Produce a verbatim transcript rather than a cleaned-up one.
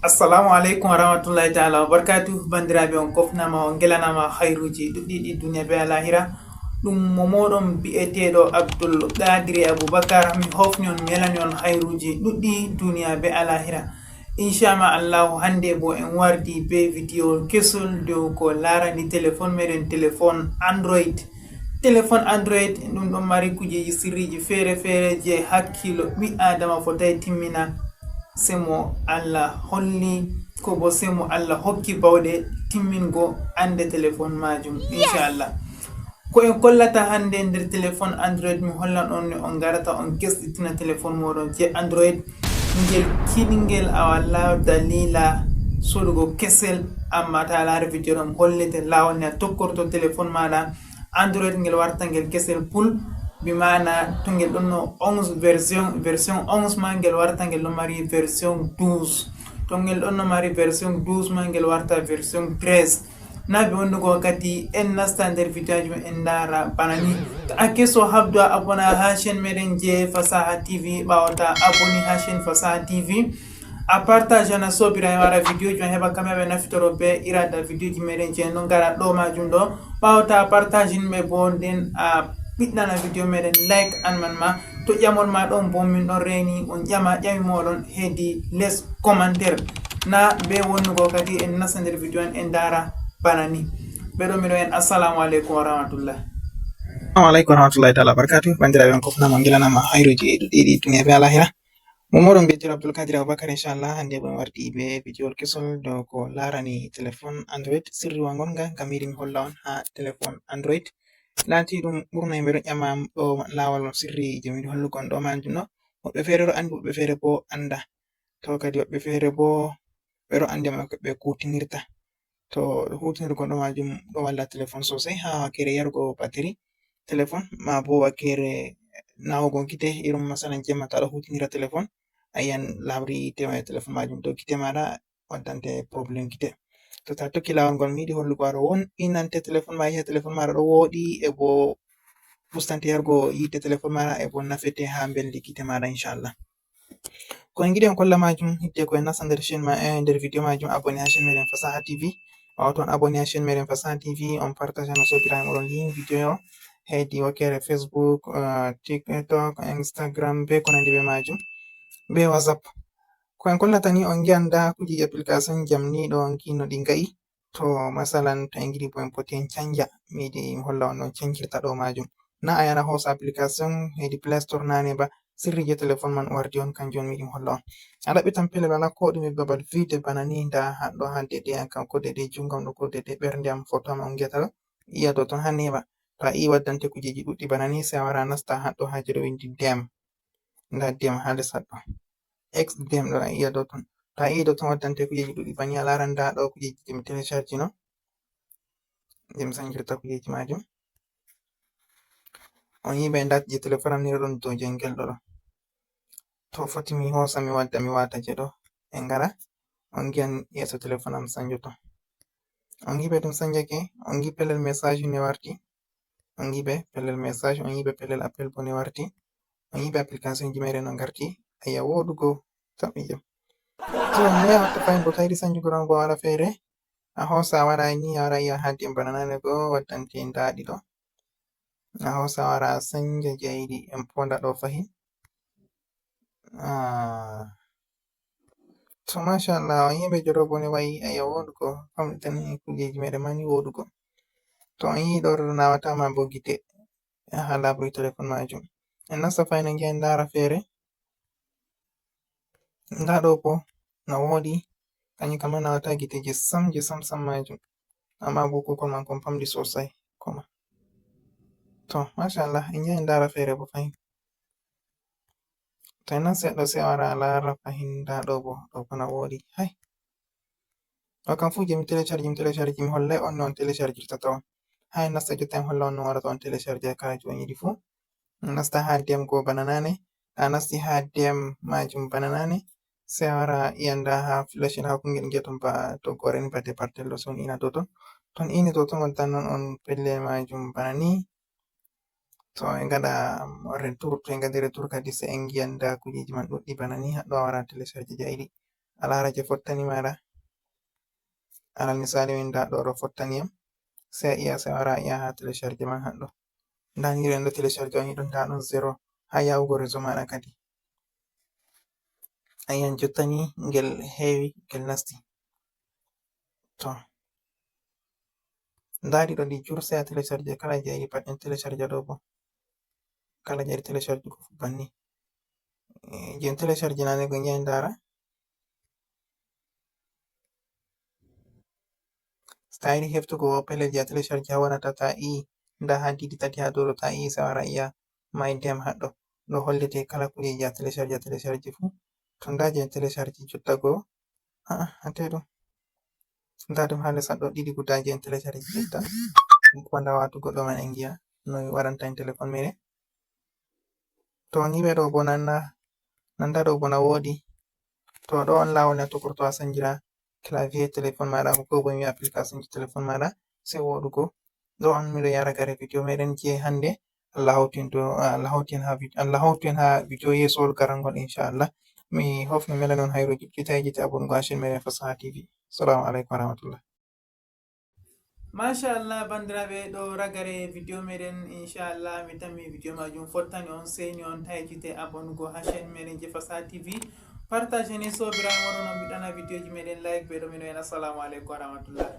Assalamu aleykum wa rahmatullahi taala wa barakatuh. Bandiraɓe, on kofnama, on gelanama hayruji ɗuɗɗiɗi duniya be alahira. Ɗum mo moɗon bi'eteɗo Abdul Qadiri Abubakar. Mi hofni on, mi yelani on hayruji ɗuɗɗi duniya be alahira. Inshama Allahu, hande bo en wardi be video kesol dow ko larani téléphone meɗen, téléphone Android. Téléphone Android ɗum ɗon mari kujeji sirriji fere fere je hakkilo ɓi adama fotai timmina. Semo Allah holli, ko bo semo Allah hokki bawɗe timmingo ande téléphone majum, inchallah. Ko en kollata hande nder téléphone Android, mi hollan on no on garata on kesɗitina téléphone moɗon je Android. Ngel kiɗingel a wala dalila sodugo kesel, amma ta lari video ɗon hollete lawol ne a tokkorto téléphone maɗa Android ngel warta ngel kesel pul. Bi mana to ngel ɗonno onze version, version onze ma ngel warta ngel ɗon mari version douze. To ngel ɗonno mari version douze ma ngel warta version treize. Na be wondugo wakkati, en nasta nder video ji en ndara bana ni. To a keso, habdu a abona ha chaîne meɗen je Fasaha T V, ɓawo ta aboni ha chaîne Fasaha T V. A partage na sobiraɓe maɗa video ji ma heɓa kamɓe ɓe nafitoro be irada video ji meɗen je no ngara ɗo majum ɗo. Ɓawo ta partage ɓe bo, nden a ɓiɗɗana video meɗen like an man ma. To ƴamol ma ɗon bo, min ɗon reni on ƴama ƴami moɗon hedi les commentaire. Na be wonnugo kadi en nasta nder video en, en ndara bana ni. Ɓe ɗo miɗo en assalamu aleykum wa rahmatullah. Assalamu aleykum wa rahmatullahi taala wa barakatuh. Bandiraɓe, on kofnama, on gelanama hayruji e ɗuɗɗiɗi duniya be alahira. Mo moɗon bi'eteɗo Abdul Kadir Abubakar, inchallah. Hande bo en wardi be video kesol dow ko larani téléphone Android, sirri wa ngonga, ngam yiɗi mi holla on ha téléphone Android. Lati ɗum ɓurna yimɓe ɗo ƴama ɗo lawol sirri je mi hollugo on ɗo majum no. Woɓɓe fere ɗo andi, woɓɓe fere bo anda. To kadi woɓɓe fere bo ɓe ɗo andi, amma ko ɓe kutinirta. To hutinirgo ɗo majum ɗo walla téléphone sosai ha wakere yargo batterie téléphone, ma bo wakere nawugo gite, irum masalan jemma ta ɗo hutinira téléphone, a yiyan labri yite ma téléphone majum dow gite maɗa, waddante problème gite. To ta tokki lawol ngol mi yiɗi hollugo aɗo won inante téléphone ma, yiya téléphone maɗa ɗo woɗi e bo ustante yargo yite téléphone maɗa e bo nafete ha mbeldi gite maɗa, inchallah. Ko en giɗi on kolla majum hidde ko en nasta nder chaîne ma, eh, nder video majum, abonné ha chaîne meɗen Fasaha T V. Ɓawo ton abonné ha chaîne meɗen Fasaha T V, on partage no sobiraɓe moɗon link video hedi wakere Facebook, eh, TikTok, Instagram be ko nandi be majum, be WhatsApp. Ko en kollata ni on giyan nda kujeji application jam ni ɗo on kino ɗi nga'i. To masalan to en giɗi bo en poti en canja, mi yiɗi mi holla on no on canjirta ɗo majum. Na a yara hosa application hedi Play Store nane ba, sirri je téléphone man wardi on, kanjum on mi yiɗi mi holla on. A ɗaɓɓitan pellel wala ko ɗume babal vide bana ni, nda haɗɗo ha dede an kam ko dede jungam ɗo ko dede ɓernde am, foto am on giyata ɗo. Iya dow ton ha neɓa. To a yi waddante kujeji ɗuɗɗi bana ni, sai a wara a nasta haɗɗo ha je ɗo windi dem. Nda dem ha les haɗɗo. X dem ɗo a iya dow ton. To a yi dow ton waddante kujeji ɗuɗɗi bana ni, a laran nda ɗo kujeji je mi télécharge no. Je mi sanjirta kujeji majum. On yi be nda je téléphone am ni ɗo ɗon dow jengel ɗo ɗo. To foti mi hosa mi wadda mi wata je ɗo. En ngara. On giyan yeso téléphone am sanjoto. On yi be ɗum sanjake, on yi pellel message ne warti. On yi be pellel message, on yi be pellel appel bo ne warti. On yi be application ji mere no ngarti. Aya woɗugo taɓi jam. To mi yaha to fayin bo tayri sanjugo ɗon bo wala fere. A hosa a wara ni, a wara iya hadden bana nane go waddante nda ɗiɗo. A hosa a wara a sanja je a yiɗi en ponda ɗo fahin. Ah. To machallah, on yimɓe jorobo ne wayi aya woɗugo, famɗitani kujeji mere mani woɗugo. To on yi ɗo nawata ma bo gite ha labri téléphone majum. En nasta fayin en giyan ndara fere. Nda ɗo bo na woɗi, kanjum kam nawata gite je sam je sam sam majum. Amma bo kukon man kon pamɗi sosai koma. To machallah, en giyan ndara fere bo fahin. To en nasti ɗo sai a wara a lara fahin nda ɗo bo, ɗo bo na woɗi. Hay. Ɗo kam fu je mi télécharge, mi télécharge, mi hollay on no on téléchargirta tawon. Ha en nasta jotta en holla on no warata on télécharge kala je on yiɗi fu. En nasta ha dem go bana nane. A nasti ha dem majum bana nane. Sai a wara a yiya nda ha flèche ha kungel ngiya ton ba toggore ni ba départel ɗo, sai on ina dow ton. Ton ini dow ton on tan non on pellel majum bana ni. To en gaɗa retour, to en gaɗi retour kadi sai en giyan nda kujeji man ɗuɗɗi bana ni, haɗɗo a wara télécharge je a yiɗi. A laara je fottani maɗa. Alal misali min nda ɗo ɗo fottani yam. Sai a iya, sai wara iya ha téléchargé man haɗɗo. Nda ni ɗo téléchargé on yiɗo nda ɗon zéro ha yahugo réseau maɗa kadi. A yiyan jottani ngel heewi, ngel nasti. To. Nda ɗi ɗo ɗi jur sai a téléchargé kala je a yiɗi pat en téléchargé ɗo bo. Kala je a yiɗi téléchargé ko fu banni. Eh, je en téléchargé nane go nyayi ndara. Style heftugo o pellel je a téléchargé ha wonata ta i nda ha didi tati ha dow ɗo ta i sai wara iya ma iddem haɗɗo. Ɗo hollete kala kuje je a téléchargé a téléchargé fu. To nda je en téléchargé jotta go. A'a, ate ɗum. Nda ɗum ha les haɗɗo ɗiɗi guda je en téléchargé jotta. Ɗum ko nda watugo ɗo man en giya no waɗanta en téléphone meɗen. To ni ɓe ɗo bo nanna, nanda ɗo bo na woɗi. To ɗo on lawol na tokorto a sanjira clavier téléphone maɗa ko ko bo mi application ji téléphone maɗa sai woɗugo. Ɗo on miɗo yara gare vidéo meɗen je hande. Allah hawtin to, Allah hawtin ha vid-, Allah hawtin ha vidéo yesowol garangol inchallah. Mi hofni mela non hayro jiɓɓita e jite abongo ha chaîne meɗen Fasaha T V. Assalamu alaikum warahmatullah. Machallah bandiraɓe, ɗo ragare vidéo meɗen inchallah mi tammi vidéo majum fottani on, seni on tawi jite abonugo ha chaîne meɗen je Fasaha T V. Partage ni sobiraɓe moɗon on mbiɗana vidéo ji meɗen like ɓe ɗo mino en assalamu alaikum warahmatullah.